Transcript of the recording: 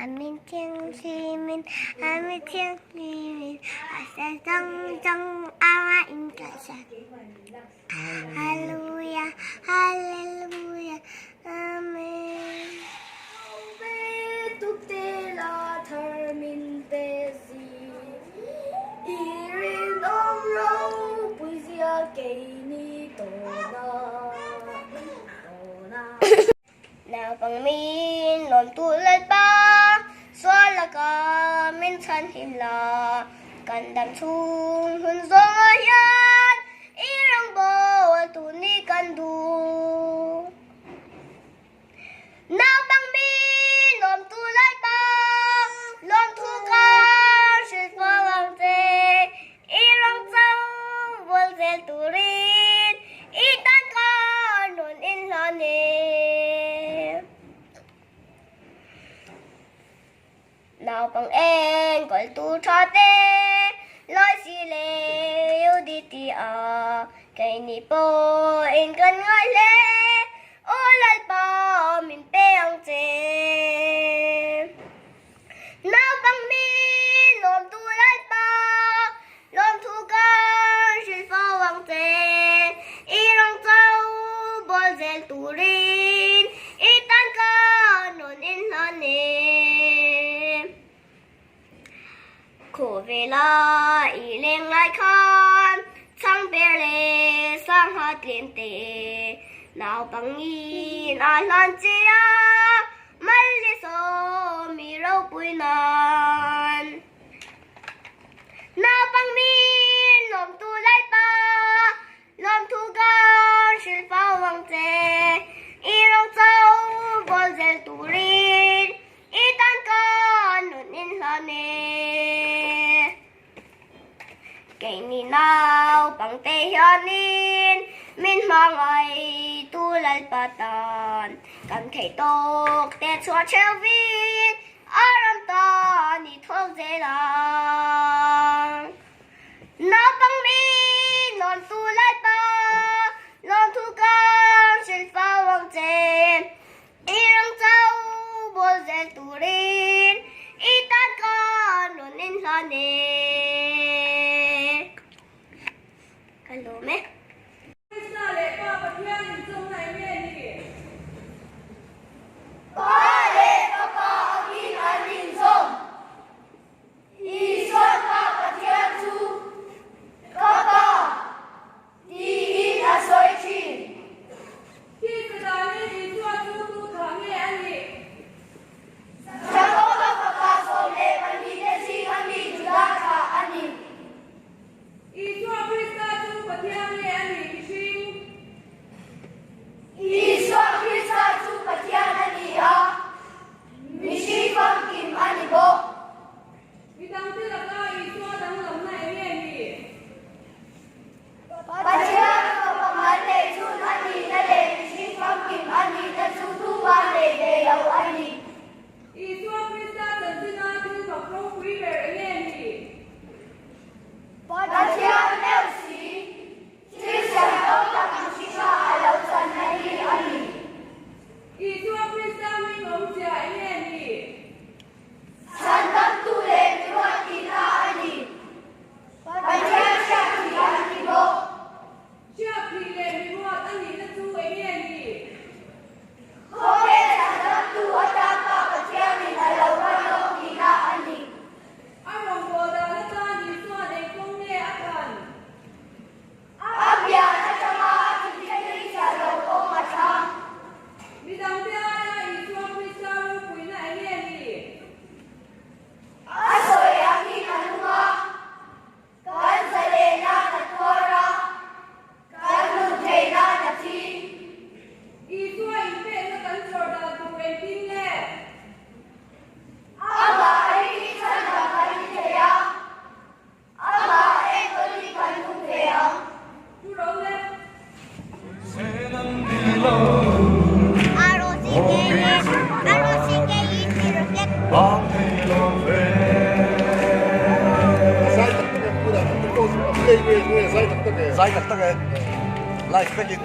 A min thianghlimin, a mi thianghlimin, a sa zawng zawng anga in ka sa. Hallelujah, Hallelujah, Amen. Naupang min lawm tu Lalpa, sual laka min chhanhim la, kan dam chhung hun zawngah hian i rawngbawl tu ni kan duh. Naupang min lawm tu Lalpa, lawmthu ka hrilh fo ang che, I rawng cho bual zel turin i tan ka nun in hlan e. Naupang enkawl tu tha te lawi si le UDT a keini pawhin kan ngai hle. Aw Lalpa min pe ang che. Naupang mi lawmtu Lalpa, lawmthu kan hrilh fo ang che. I rawng cho bawl zel turin i tan ka nun in hlan e. Khawvela i leng lai khan chhang ber leh sangha tlem te naupangin a hlan che a. Malsawm mi ropui nan. Naupang mi lawmtu Lalpa, lawmthu kan hrilh fo ang che. I rawng cho bawl zel turin i tan kan nun in hlan e. Keini naupangte hianin min hmangaih tu Lalpa tan kan theih tawk te chhuah theuhvin a ram tan i thawk zel ang. Naupang min lawmtu Lalpa, lawmthu kan hrilh fo ang che. I ram cho bawl zel turin i tan ka nun in hlan e. Ka lawm e. Krista leh Pa Pathian inchawmna eng nge ni? Pa leh Fapa angin an inzawm. Isua Pa Pathian chu ka Pa Tiin a sawi thin. Thisa danin Isua chu tu thah nge a nih? Jakoba fapa 12 te zinga mi Juda thah a ni. Isua Krista chu Pathian nge a nih mihring? Isua Krista chu Pathian a ni a, mihring famkim a ni bawk. Mi dangte laka Isua danglamna eng nge ni? Pathian fapa mal neih chhun a nihna leh mihring famkim a nihna chu tuma neih ve lo a ni. Isua Krista chanchina thil mak ropui ber eng nge ni? Pathian meuh si, thil siam to tak mihringa a lo channa hi a ni. Isua Krista hming awmzia eng nge ni? Chhandamtu leh mi ruat tihna a ni. Pathian hriat thih an ti bawk. Hriat thih leh mi ruat a nihna chu eng nge ni? Khawvel chhandamtu atan Pa Pathianin a lo ruat lawk tihna a ni. A rawngbâwl dan atan Isua'n eng kawng nge a thlan? A pian atanga a thuthleng hi chhiah lo kawng a thlang. Midangte aia Isua Krista ropuina eng nge ni? A sawi angin a nung a, kan zalehna na tuar a, kan nun theihna na thi. Isua inpekna kan chhawr dan tur engtin nge? Amah ringin chhandam kan ni thei a. Amah enkawl hi kan nung ve ang. Thu ro le. Zai tak tak e. Live vekin.